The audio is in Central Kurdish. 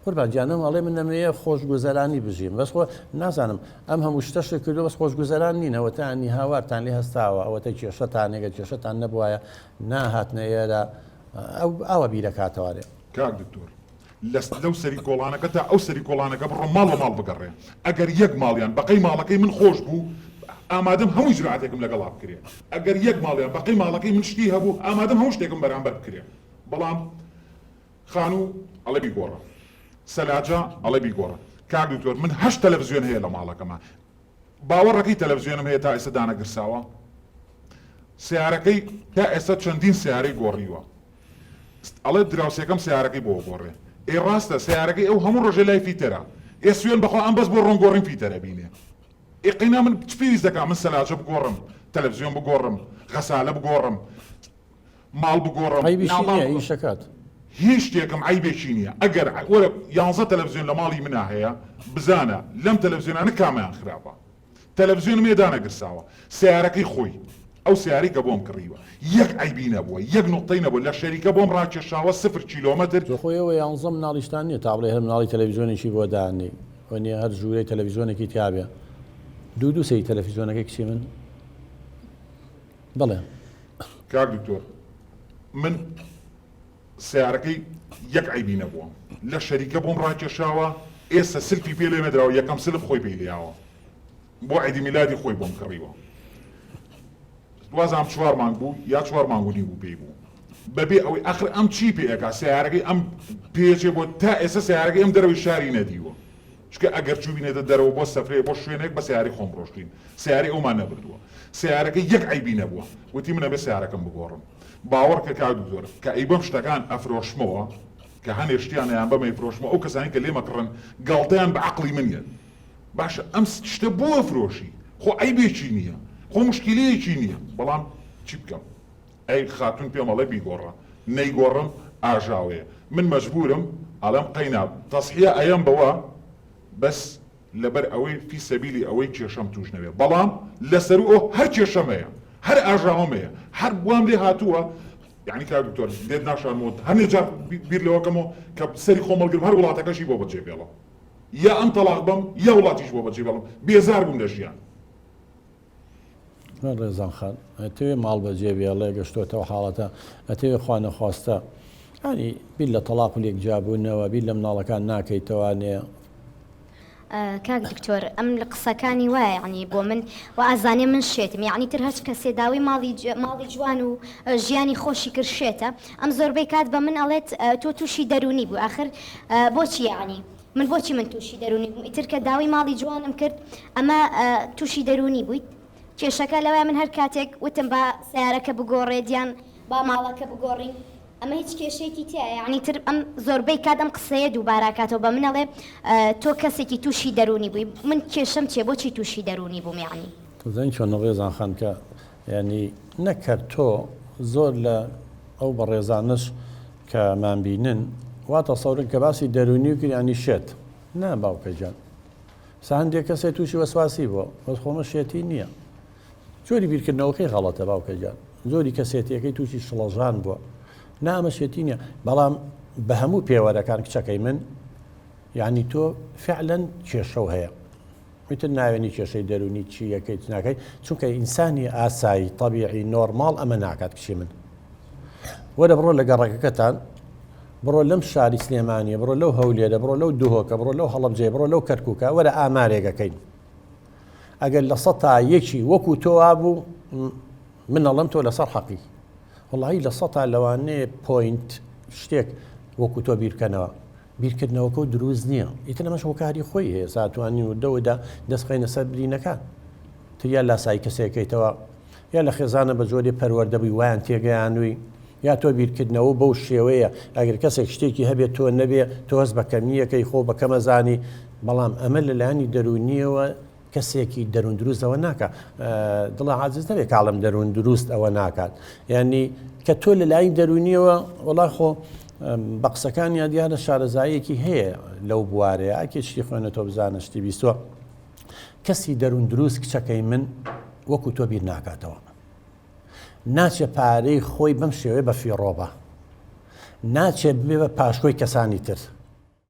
قوربان گیان ئەم ئەڵێ من ئەمەیە خۆشگوزەرانی بژیم بەس خۆ نازانم ئەم هەموو شتەش کردو بەس خۆشگوزەران نین ئەوەتانی هاوارتان لێ هەستاوە ئەوەتە کێشەتان ئەگەر کێشەتان نەبوایە ناهاتنە ئێرە ئەو ئاوا بیرەکاتەوە. کاک دکتۆر لە لەو سەری کۆڵانەکە تا ئەو سەری کۆڵانەکە بڕۆ ماڵ بە ماڵ بگەڕێ ئەگەر یەک ماڵیان بەقەی ماڵەکەی من خۆش بوو ئامادەم هەموو ئیجرائاتێکم لەگەڵا بکرێ ئەگەر یەک ماڵیان بەقەی ماڵەکەی من شتی هەبوو ئامادەم هەموو شتێکم بەرامبەر بکرێ بەڵام خانوو ئەڵێ بیگۆڕە سەلاجە ئەڵێ بیگۆڕە کاک دکتۆر من هەشت تەلەفزیۆن هەیە لە ماڵەکەما باوەڕەکەی تەلەفزیۆنم هەیە تا ئێستا دانەگرساوە سیارەکەی تا ئێستا چەندین سیارەی گۆڕیوە ئەڵێ دراوسێکەم سیارەکەی بۆ گۆڕێ ئێ ڕاستە سیارەکەی ئەو هەموو ڕۆژێ لای فیتەرە ئێ سوێن بەخوا ئەم بەس بۆ ڕۆن گۆڕین فیتەرە بینێ ئێ قەینا من چ پێویست دەکا من سەلاجە بگۆڕم تەلەفزیۆن بگۆڕم غەسالە بگۆڕم ماڵ بگۆڕم عەیبیشی نییە ئیشەکات. هیچ شتێکم عەیبێکی نییە ئەگەر وەرە یانزە تەلەفزیۆن لە ماڵی منا هەیە بزانە لەم تەلەفزیۆنانە کامیان خراپە تەلەفزیۆنم هەیە دانەگرساوە سەیارەکەی خۆی ئەو سەیارەی کە بۆم کڕیوە یەک عەیبی نەبووە یەک نوقتەی نەبووە لە شەریکە بۆم ڕاکێشاوە سفر کیلۆمەتر. تۆ خۆ ئێوە یانزە مناڵیشتان نییە تا بڵێی هەر مناڵی تەلەفزیۆنێکی بۆ دانێی وەنیە هەر ژوورەی تەلەفزیۆنێکی تیابێ دوو دوو سەیری تەلەفزیۆنەکەی کچی من بەڵێ. کاک دکتۆر من سەیارەکەی یەک عەیبی نەبووە لە شەریکە بۆم ڕاکێشاوە ئێستا سلفی پێ لێ نەدراوە یەکەم سلف خۆی پێی لێیاوە بۆ عیدی میلادی خۆی بۆم کڕیوە وازام چوار مانگ بوو یا چوار مانگ و نیو بوو پێی بوو بەبێ ئەوەی ئەخر ئەم چی پێ ئەکا سەیارەکەی ئەم پێچێ بۆ تا ئێستا سەیارەکەی ئەم دەرەوەی شاری نەدیوە چونکە ئەگەر چووبینێتە دەرەوە بۆ سەفرەیە بۆ شوێنێک بە سەیارەی خۆم ڕۆشتوین سەیارەی ئەومان نەبردووە سەیارەکەی یەک عەیبی نەبووە وتی من ئەبێ سەیارەکەم بگۆڕم باوەڕ کە کاک دکتۆر کە ئەیبەم شتەکان ئەفرۆشمەوە کە هەنێ شتیان ئەیان بەم ئەیفرۆشمەوە ئەو کەسانی کە لێم ئەکڕن گاڵتەیان بە عەقڵی من یەت باشە ئەم شتە بۆ ئەفرۆشی خۆ عەیبێکی نییە خۆ موشکیلەیەکی نییە بەڵام چی بکەم ئەی خاتوون پێم ئەڵێ بیگۆڕە نەیگۆڕم ئاژاوەیە من مەجبورم ئەڵێم قەینا تەزحیە ئەیەم بەوە بەس لەبەر ئەوەی فی سەبیلی ئەوەی کێشەم توش نەبێ بەڵام لەسەرو ئەو هەر کێشەم هەیە هەر ئاژاوەم هەیە هەر وام لێ هاتووە یعنی کاک دکتۆر لێت ناشارمەوە هەندێک جار بیر لەوەکەمەوە کە سەری خۆم هەڵگرم هەر وڵاتەکەشی بۆ بەجێ بێڵم یا ئەم تەڵاق بەم یا وڵاتیش بۆ بەجێ بێڵم بێزار بووم لە ژیان. ڕێزان خان ئەتەوێ ماڵ بەجێ بێڵێ گەشتۆتەوە حاڵەتە ئەتەوێ خوا نەخواستە ینی بیر لە تەڵاق و لێک جیابوونەوە بیر لە مناڵەکان ناکەیتەوانێ. کاک دکتۆر ئەم لە قسەکانی وایە یعنی بۆ من و ئازانێ من شێتم یعنی تر هەچ کەسێ داوی ماڵی ماڵی جوان و ژیانی خۆشی کرد شێتە ئەم زۆربەی کات بە من ئەڵێت تۆ تووشی دەروونی بوو ئاخر بۆچی یعنی من بۆچی من توشی دەرونی بووم ئیتر کە داوای ماڵی جوانم کرد ئەمە توشی دەرونی بوویت کێشەکە لەوەیە من هەر کاتێک وتم با سەیارەکە بگۆڕێت یان با ماڵەکە بگۆڕین ئەمە هیچ کێشەیەکی تیایە یعنی تر ئەم زۆربەی کات ئەم قسەیە دووبارە کاتەوە بە من ئەڵێ تۆ کەسێکی توشی دەرونی بووی من کێشەم چیە بۆچی توشی دەرونی بووم یعنی. دەزانی چۆنە ڕێزان خان کە یانی نەک هەر تۆ زۆر لە ئەو بەڕێزانەش کە مانبینن وا تەسەورن کە باسی دەروونی کرد یانی شێت نا باوکە گیان سا هەندێک کەسێ تووشی وەسواسی بووە بەس خۆمە شێتی نییە جۆری بیرکردنەوەکەی غەڵەتە باوکە گیان جۆری کەسێتیەکەی تووشی شڵەژان بووە نا ئەمە شێتی نییە بەڵام بە هەموو پێوەرەکان کچەکەی من یعنی تۆ فعلا کێشەو هەیە ئیتر ناوێنی کێشەی دەروونی چی یەکەی چ ناکەی چونکە ئینسانی ئاسایی تەبیعی نۆرماڵ ئەمە ناکات کچی من وەرە بڕۆ لە گەڕەکەکەتان بڕۆ لەم شاری سلێمانیە بڕۆ لەو هەولێرە بڕۆ لەو دهۆکە بڕۆ لەو هەڵەبجەیە بڕۆ لەو کەرکووکە وەرە ئامارێکەکەین ئەگەر لە سە تا یەکی وەکو تۆ وابوو من ئەڵم تۆ لەسەر حەقی وڵی لە سە تا لەوانەیە point شتێک وەکو تۆ بیرکەنەوە بیرکردنەوەکە و دروست نییە ئیتر ئەمەش هۆکاری خۆی هەیە ساتوانی وردە وردە دەست بخەینە سەر برینەکان تر یا لاسایی کەسێکەیتەوە یا لە خێزانە بە جۆری پەروەردە بووی وایان تێگەیانووی یا تۆ بیرکردنەوە بەو شێوەیە ئەگەر کەسێک شتێکی هەبێت تۆ نەبێ تۆ هەست بە کەمییەکەی خۆ بە کەمەزانی بەڵام ئەمە لەلایەنی دەروونیەوە کەسێکی دەروون دروست ئەوە ناکا دڵە عاجز نەبێ کاڵم دەروون دروست ئەوە ناکات یعنی کە تۆ لە لای دەروونیەوە وەڵا خۆ بە قسەکانیان دیارە شارەزاییەکی هەیە لەو بوارەیە ئەکێ شتی خوێنێتەوە بزانە شتی بیستوە کەسی دەروون دروست کچەکەی من وەکو تۆ بیر ناکاتەوە ناچێ پارەی خۆی بەم شێوەیە بە فیڕۆ بە ناچێت ببێ بە پاشکۆی کەسانی تر.